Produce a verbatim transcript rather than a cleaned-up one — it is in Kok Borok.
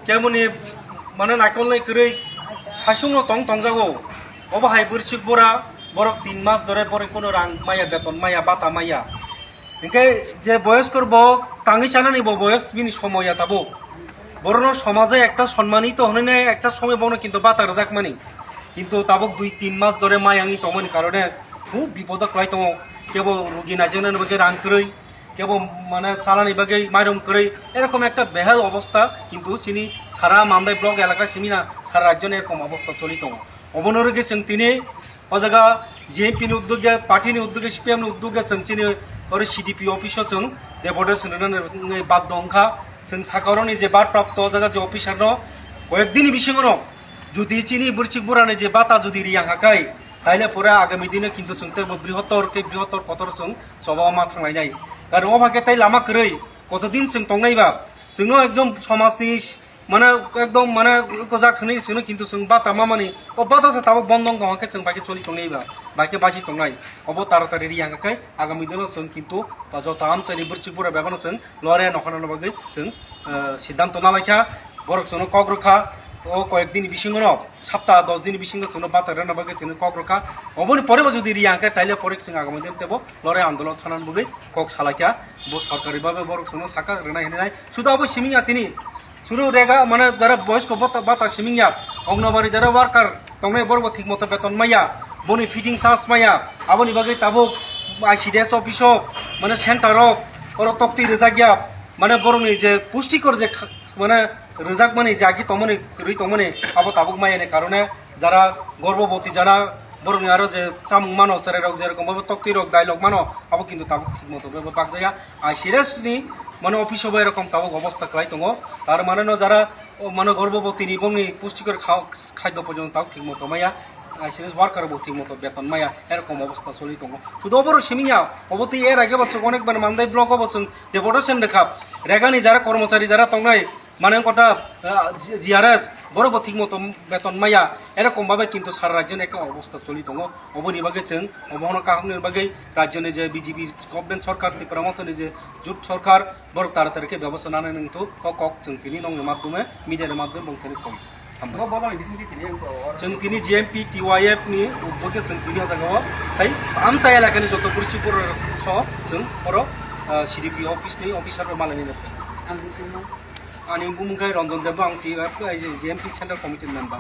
Kemoni mane naikolnai kwrwi saichungno tong tongjago. Obo hai bwrwswk bura borok tin mas dore borok kono rang maya, beton maya, bata maya. Hinkhe je boyoskor bo tangwi chanani bo boyos bini somoya tabuk. Borokno somaje ekta sonmani to hwnwi ekta somoi bono kintu bata rwjakmani. Kintu tabuk dui tin mas dore maya wngwi tongmani karone khub bipodo kwlai tongo. Kebo rugi naijaknani bagwi rang kwrwi, kebo mane chalani bagwi mairum kwrwi, erokom ekta behal obosta kintu chini sara Mandai block elaka simi na sara rajyoni erokom obosta choli tongo. Obono rwgwi chwng tini o jaga J M P ni uddoge, party ni uddoge, C P M ni uddoge chwng chini oro C D P office o chwng deputation rwnani wngwi baddo wngkha. Chwng saka oroni je barprapto o jaga je officer no koyek dini bisingo no jodi chini bwrwswk burani je bata jodi riyang hakai, taile pore agami dino kintu chwng teibo brihotor khe brihotor kotor chwng choba ma thanglainai. Karon o ba khe tei lama kwrwi kotodin chwng tongnai ba? Chwngno ekdom somajni mane ekdom mane kwchak hwnwi chwngno kintu chwng bata mamani, o bata se tabuk bondong tong khe chwng bai khe choli tongnai ba, bai khe basi tongnai. Obo taratari riyang khe agami dino chwng kintu joto amchaini bwrwswk bura bebano chwng lore nokhorna bagwi chwng, eh, siddhanto nalaikha, borok chwngno kok rwkha, o koyek dini bisingo no, sapta dos dini bisingo chwngno bata rwna bagwi chwngno kok rwkha. Oboni pore bo jodi riya hwnkhe, taile pore chwng agami din tebo lore andolon thana bagwi kok salaikha, bo sorkari babe borok chwngno saka rwnai hinwi nai. Sudu abo simi ya tini, chwngno rega mane jara boyosko bata, bata simi ya, Anganwadi jara worker, tongnai borok bo thik moto beton maya, boni fitting charge maya, aboni bagwi tabuk I C D S office o mane center o oro toktwi rwjak ya, mane borokni je pushtikor je kha-, mane rwjakmani je agi tongmani, rwi tongmani abo tabuk maya ni karone jara gorboboti jara borokni aro je chamung mano cherai rok je rokom bobo toktwi rok dailok mano abo kintu tabuk thik moto bebo bakjaya. I C D S ni mane office o bo erokom tabuk obosta kwlai tongo, tar mane no jara o mane gorboboti ni bongni pushtikor kha-, khaido porjonto tabuk thik moto maya, I C D S worker bo thik moto beton maya, erokom obosta choli tongo. Sudu oborok simi ya, obo twi er age bo chwng onek bar Mandai block o bo chwng deputation rwkha. Regani jara kormochari jara tongnai, mane kota, ah, G-, G R S, borok bo thik moto beton maya, erokom babe kintu sara rajyoni ekta obosta choli tongo. Oboni bagwi chwng, obo hono kaham ni bagwi rajyoni je B J P government sorkar, Tipra Mothani je jut sorkar, borok taratari khe bebosta nanai nang thu, o kok chwng tini nongni madhyome, media ni madhyome bong thani koi. Hambai. Bo, bo, bo, bising tini ang ko, or- Chwng tini G M P T Y F ni uddog khe chwng tini o jaga o, tai amchai elakani joto bwrwswk bura so chwng oro, ah, C D P office ni officer rok malai nai. Ang bising no. Ani bumung khe Ranjan Debbarma, ang T Y F, G M P Central Committee member.